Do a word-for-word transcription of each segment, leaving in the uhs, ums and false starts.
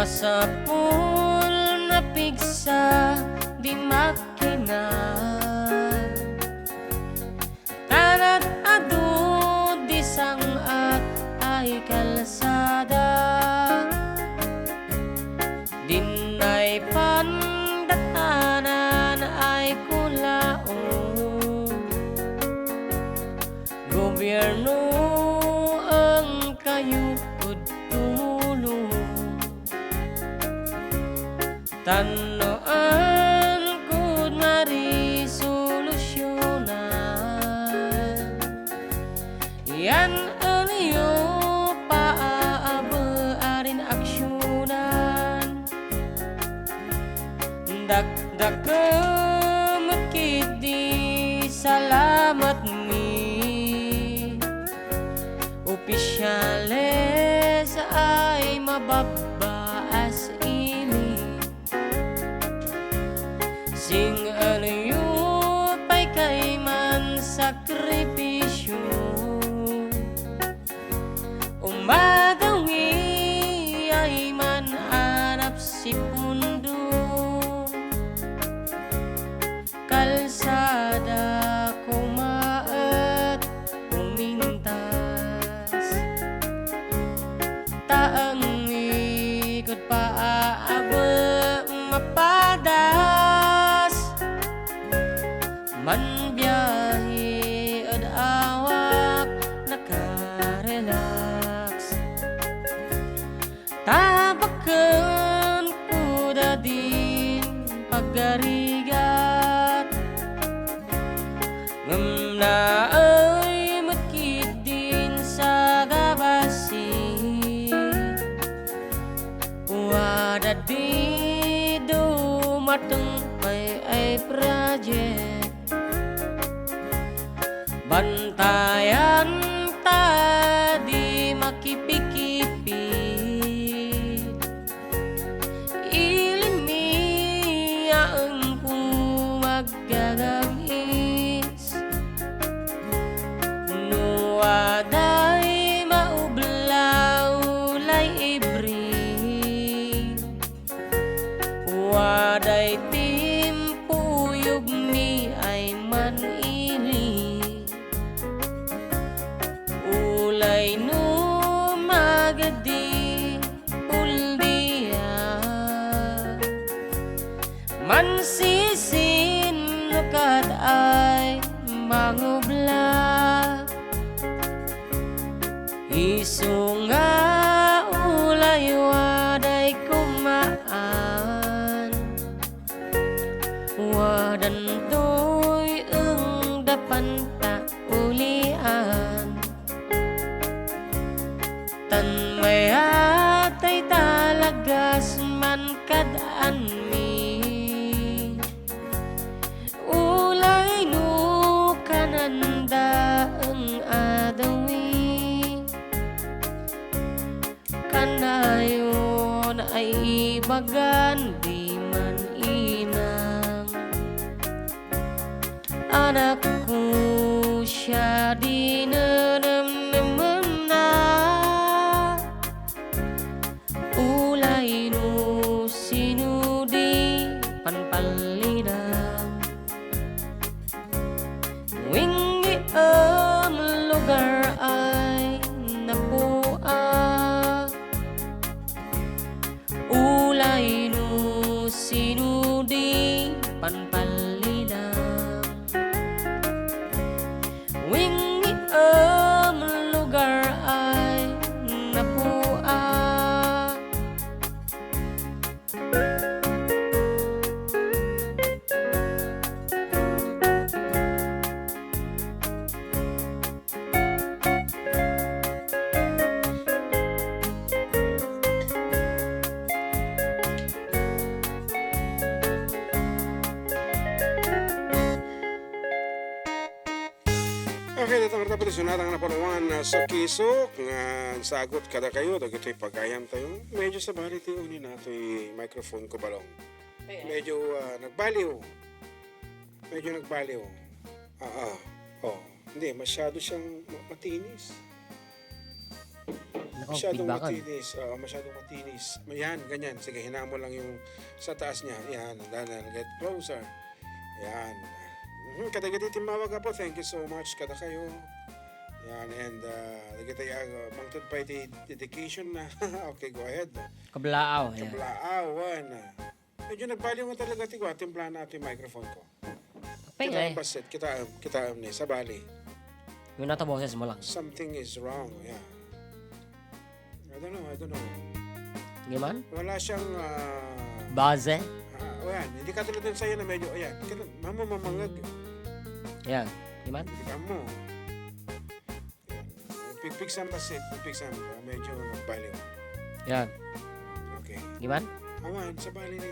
Sapul napigsa di makina, tan ad-adu di sang-at ay kalsada. Dinnay pandatanan ay kulaong. Gobierno, engkayo ket tumulong. Tan no engkud marisolusionan, yan elyo paabe a rin aksionan. Dakdakem ketdi salamat mi. Opisyales ay mababbaas ili. Sing-anyo pay kayman sakripisyo. Umadawi ay man-anap si pundo. Kalsada koma et umintas. Ta engikot paabe mapadas. Manbiahe ed awak nakarelax. Tabaken kuda din pagarigat. Ngem naay met ketdin sagabasi. Wada di dumateng pay ay project. Bantayan ta di makipikipit. Ilimi a engko maggagam-is. No waday maubla, ulay ibri. Waday timpuyogmi ay man-ili. Ulay no magadi uldia. Mansisinno kat ay mangubla. Isu nga ulay waday kumaan. Wadantoy engda panta ulian. Tan mayat ay talagas man kad-anmi. Ulay no kananda eng adawi. Kanayon ay ibagan di man inang. Anakko, siadi nenemnemenna. Ulay no sino di panpallinang. Wingngiem lugar ay napuak. Ulay no sino di panpallinang. Wingngiem lugar ay napuak. Okay, dayta nga rita pati sunatan nga napanuan, ah, sa kisok nga sagut kadakayo dagitoy pagayam tayo. Medyo sabali ti uni na toy microphone ko, Balong. Ayan. Medyo, ah, nagbaliw. Medyo nagbaliw. Ah, ah. Oh, hindi, masyado siyang ma-, matinis. Nako, masyadong feedbackan. Matinis. Oo, masyadong matinis. Yan, ganyan. Sige, hinamo lang yung sa taas niya. Yan, dandan. Get closer. Yan. Mhm, kadagiti timmawag, Apo, thank you so much. Kada kayo. Yan, and, uh, dagiti, uh, mangted pa iti dedication na. Okay, go ahead. Kablaaw, yeah. Kablaawan. Medyo nagbaliw nga talaga ti kua, timplana ti microphone ko. Pay, kita eh. Ang basit, kita, kita ni, sabali. Yung nata boses mo lang. Something is wrong, yeah. I don't know, I don't know. Di man? Wala siyang, ah, base? Ah, o yan, hindi katulad ng sa'yo na medyo, ayan, kita, mamamamangag. Yan. Di man? Kita mo. Pigpigsan basit, pigpigsan, ah, medyo nagbaliw. Yan. Okay. Di man? Awan, sabali ni.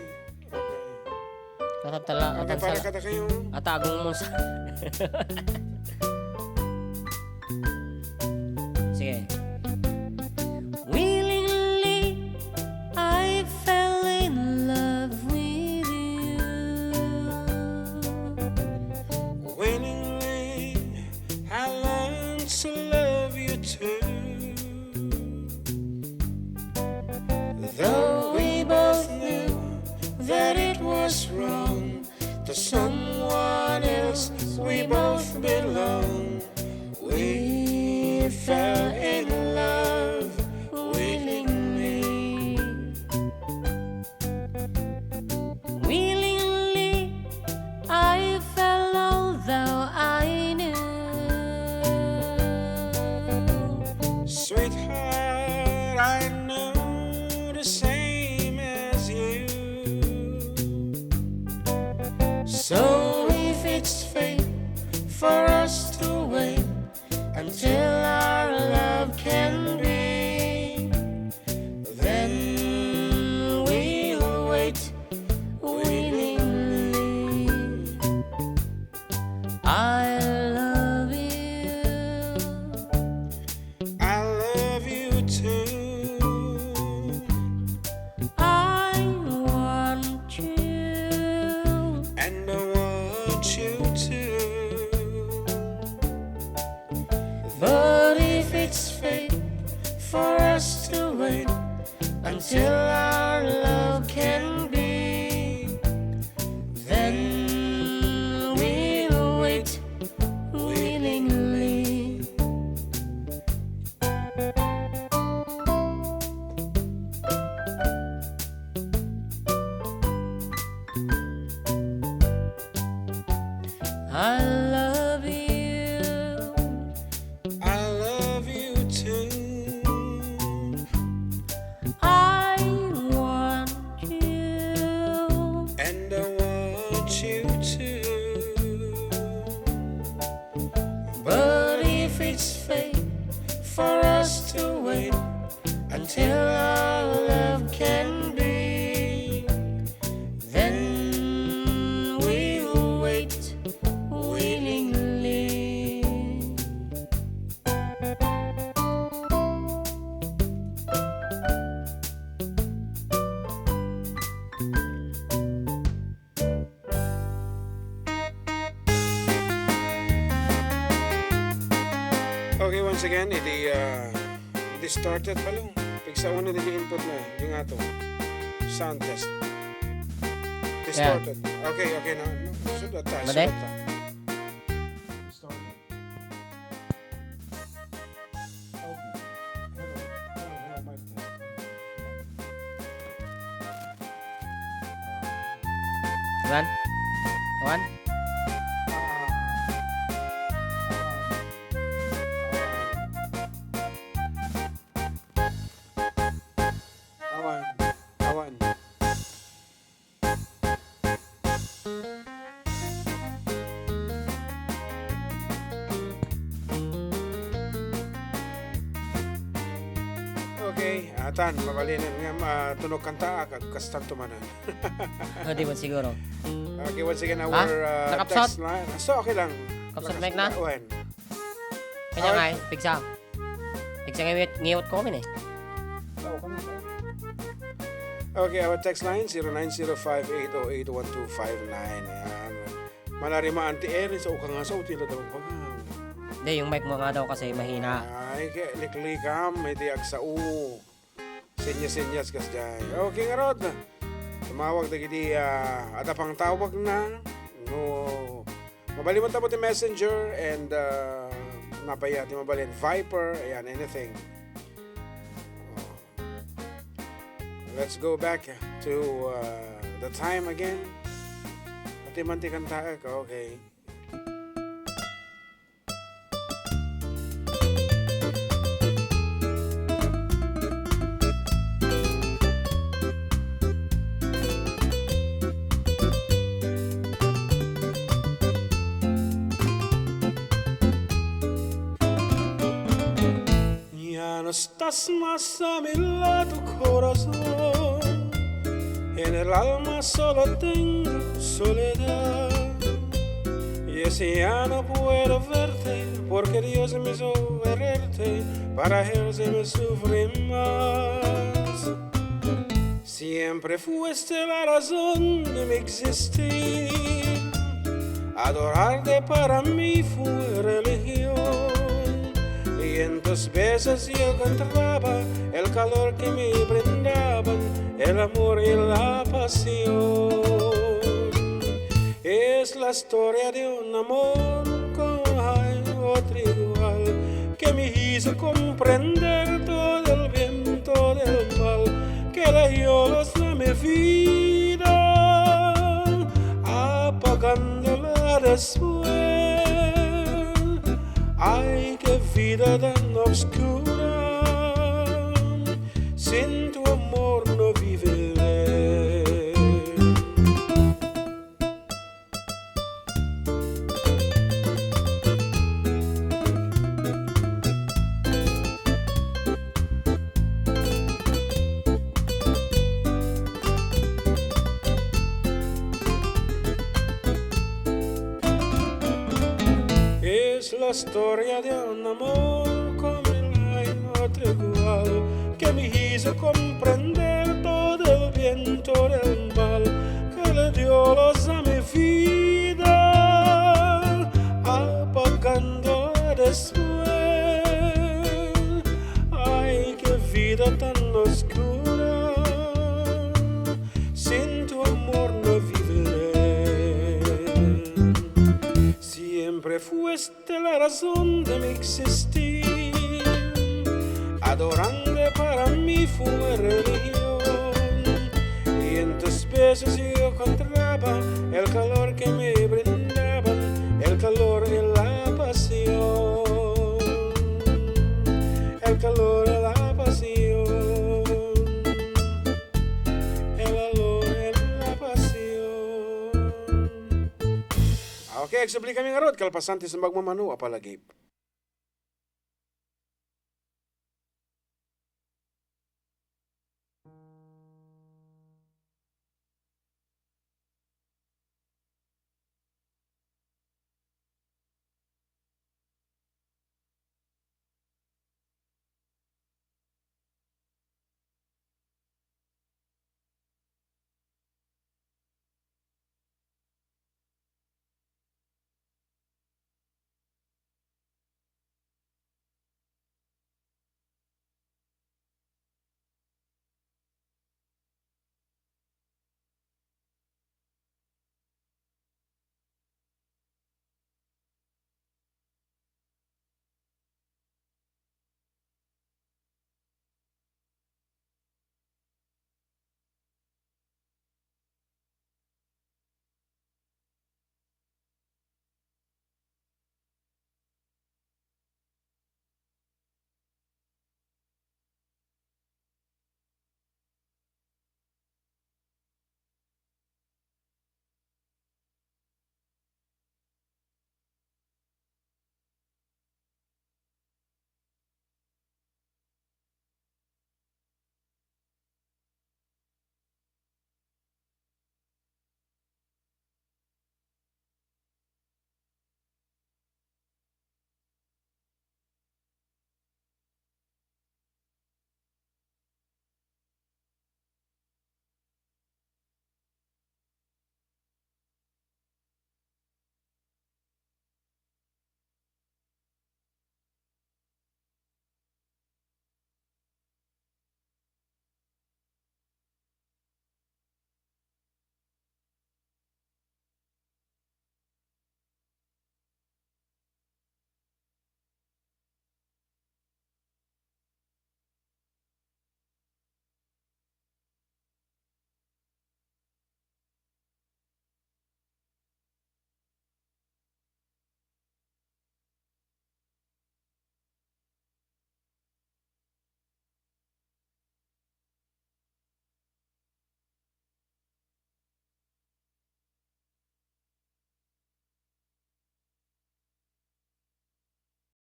Okay. Katantala, okay, para katantala. Kada kayo. Atagong mo sa. Sige. Willingly, I fell in love with you. Willingly, I learned to love you too. Though we both knew that it was wrong, to someone else we both belong, we fell in love willingly. Willingly, I fell, although I knew. Sweetheart, I know the same as you. So if it's fate for us to wait until our love can be, then we'll wait willingly. I love you. I love you too. I want you. And I want you too. But if it's fate for us to wait until our love can be, then we'll wait willingly. I love you. I love you too. I want you. And I want you too. But if it's fate for us to wait until our love can be, then we'll wait willingly. Okay, once again, iti, ah, distorted pala. Pigsaon na di input na, di nga to. Sound test. Distorted. Okay, okay na. Sudat ta, mali? Sudat ta. Distorted. Okay. Hello. Hello, hello, mic test. One? One? Awan. Awan. Okay, atan, mabalin nga, ah, tunog kanta, ah, kag-, kastan tumanan. Ah, di man siguro. Okay, once again, ha? Our, ah, nakapsot? Text line. So, okay lang. Kapsot mic na? Wen. Kanya nga, eh, pigsa. Pigsa nga ngiwat, ngiwat ko kami, eh. Okay, our text line, zero nine zero five eight oh eight one two five nine. Ayan. Manarima Auntie Erin, sa ukang asaw, tila daw baga. Eh, yung mic mo nga daw kasi mahina. Ay, ke-, liklikam, iti agsao. Senyas-senyas kasdiay. Okay, ngarud. Tumawag dagiti, ah, adda pangtawagna. No, mabalin mo ta ti Messenger and, ah, napaya ti mabalin. Viber, ayan, anything. Oh. Let's go back to, uh, the time again. Pati man ti kantaek, okay. Ya no estás más a mi lado, corazón, en el alma solo tengo soledad. Y si ya no puedo verte, porque Dios me hizo quererte, para Él se me sufre más. Siempre fuiste la razón de mi existir. Adorarte para mí fue religión. Y en tus besos yo encontraba el calor que me brindaban el amor y la pasión. Es la historia de un amor como no hay otro igual, que me hizo comprender todo el bien, todo el mal, que le dio luz a mi vida, apagándola después. Ay, qué vida tan oscura, sin tu amor no viviré. Es la historia de un amor como no hay otro igual, que me hizo comprender todo el bien, todo el mal, que le dio luz a mi vida, apagándola después. Ay, qué vida tan oscura, sin tu amor no viviré. Siempre fuiste la razón de mi existir. Adorarte para mí fue religión. Y en tus besos yo encontraba el calor que me brindaban, el calor y la pasión. El calor y la pasión. El calor y la pasión. Okay, agsubli kami ngarud, kalpasan ti sumagmamano a palagip.